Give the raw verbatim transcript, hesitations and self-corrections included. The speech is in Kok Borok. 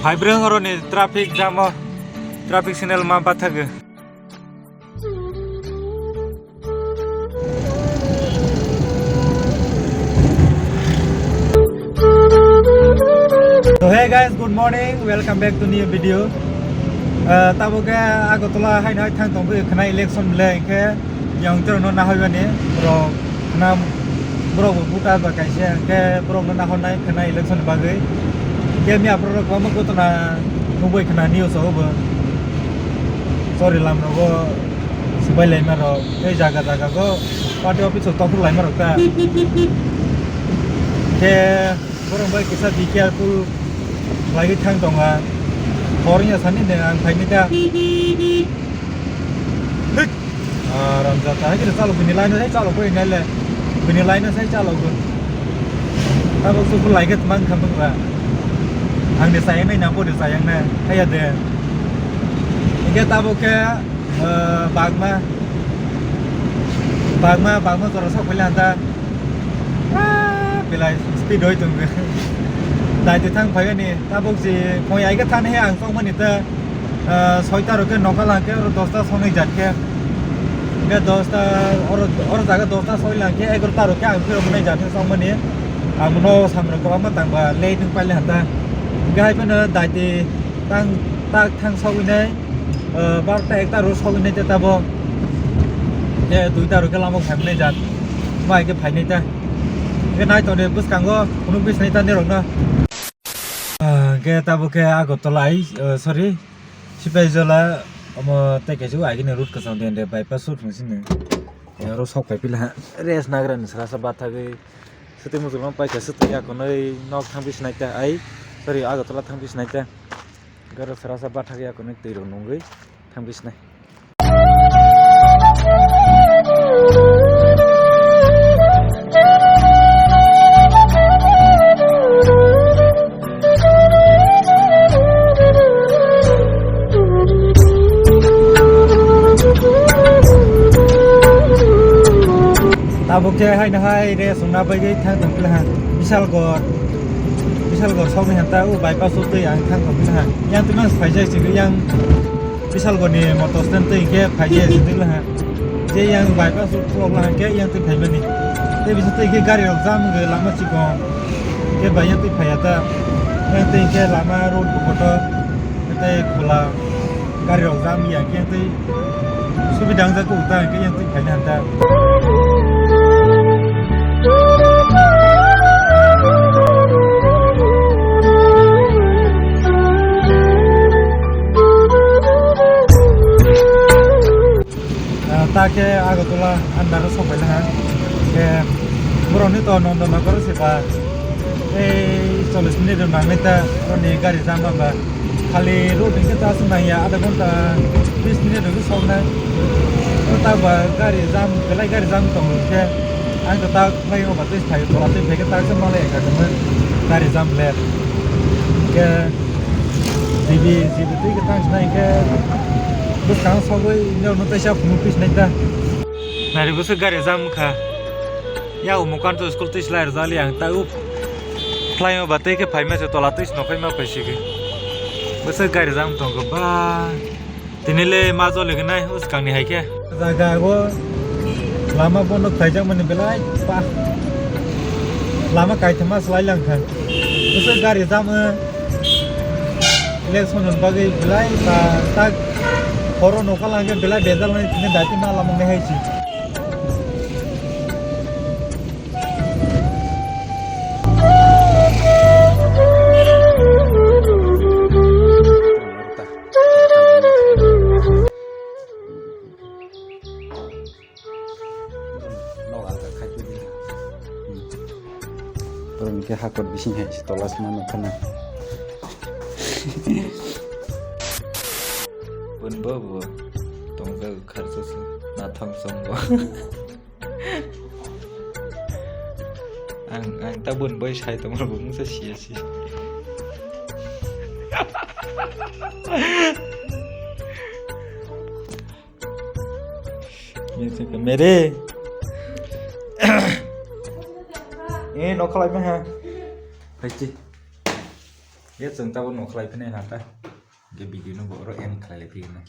Hai bwrwng oroni traffic jam o, traffic signal ma bathago. So hey guys, good morning, welcome back to new video. Uh, tabuk khe Agartala haino hai thang tongwi khna election le, hinkhe yang terno nahaibani borok khna, borok bo buta ba kaisa, hinkhe borokno nahornai khna election bagwi. Hinkhe miya borok kwbangma gotona nugwi khna news o bo. Sorry, lamrogo swbai laima rok, tei jaga jaga go party office o tokhok laima rok ta. Hinkhe borok bai kisa be careful lagi thang tonga. Hor wngya sani de ang phaini ta. Hik! Aram jata, hai khe chalo, bini line o sai chalo, koi nai le. Bini line o sai chalo, koi. Tabuk suku lai khe mang kha bwkra. Ang de sayang nai na, bo de sayang nai. Haya de. Hinkhe tabuk khe, eh, bagma. Bagma, bagma jora sok phaila hanta. Ah, belai speed hoi tongo. Dai de thang phai ani. Tabuk je phai ai khe thani he ang song mani ta. Ah, soita rok khe nokha lang khe, oro dosta songnai jat khe. Hingke dosta, oro, oro jaga dosta soi lang khe, egarota rok khe ang phirok nai jat khe songmani. Ang bono samrok kwbangma tangba late wng paile hanta. Hingke hai phano daiti tang, tak thang sogwi nai, ah, barota ekta rok sogwi nai te tabo. Je duita rok khe lama phaimani jat. Mai khe phainai ta. Hingke nai tongde bwskango phunuk bisnai ta nirokno. Ah, hingke tabo khe Agartala ai, ah, sorry. Sipaijala omo tei kaisa agini road kwchang de, de bypass road hwn sini. Oro sok pai pila rest nagra ni srasa bathagwi swtwi muchungma paikha, swtwi yakunwi nok thang bisnai ta ai, sorry, Agartala thang bisnai ta. Garo srasa bathagwi yakunwi twi rok nungwi thang bisnai. Tabuk khe haino hai rest wngna bagwi thang tong phila ha. Bishalgarh, Bishalgarh sokni hanta o bypass o twi ang thang tong phila ha. Yang twi mans phaijak chigwi yang Bishalgarh ni motor stand twi khe phaijak chigwi la ha. Je yang bypass o khulok la ha khe yang twi phaimani. Tei bisa twi khe gari rok jam wngwi lama chikon. Khe bai yang twi phaiya ta. Yang twi khe lama road bo kotor. Tei khula gari rok jam ya khe tei subida wngjakgo ta khe yang twi phaina hanta. Ah, ta khe Agartala under o sok pai laha. Khe borokni to Nandanagar se ba. Ei chollish minute rok nangnai ta, roni gari jam ba ba. Khali road hingke ta aswk nangya, adha ghonta bis minute rok soknai. O ta ba gari jam, belai gari jam tongo hingke. Ang to ta flyover twi phai, tola twi phai khe ta se malai ekha khe gari jam le. Hingke G B, G B twi khe tang sinai hingke bwskang sogwi norokno teisa phunuk twi sinai ta. Nari bwswk gari jam wngkha. Yago mukan to school twi slai rwjak li ang ta uk. Flyover tei khe phaima se tola twi se nokhaima phaisigi. Bwswk gari jam tongo ba. Tini le ma joli gwnai bwskang ni hai khe. Jaga o lama bondo khlaijak mani belai pa. Lama kaithoma slai lang kha. Bwswk gari jam o. Election ni bagwi belai ba tak horo nokha lang khe belai bejal nai tini dati ma lama nai hai si. Borok hwnkhe hakor bising hai se tola se mano khana. Bun bo bo tongjago kharsa se natham song bo. Ang, ang ta bun bai sai tongma bo mungsa siya si. Ye se ka mere. Eh, no khalai ma ha. Hai chi. Ye chwng tabuk no khlai phai nai na ta. Ge video no bo oro end khlai lai phai na.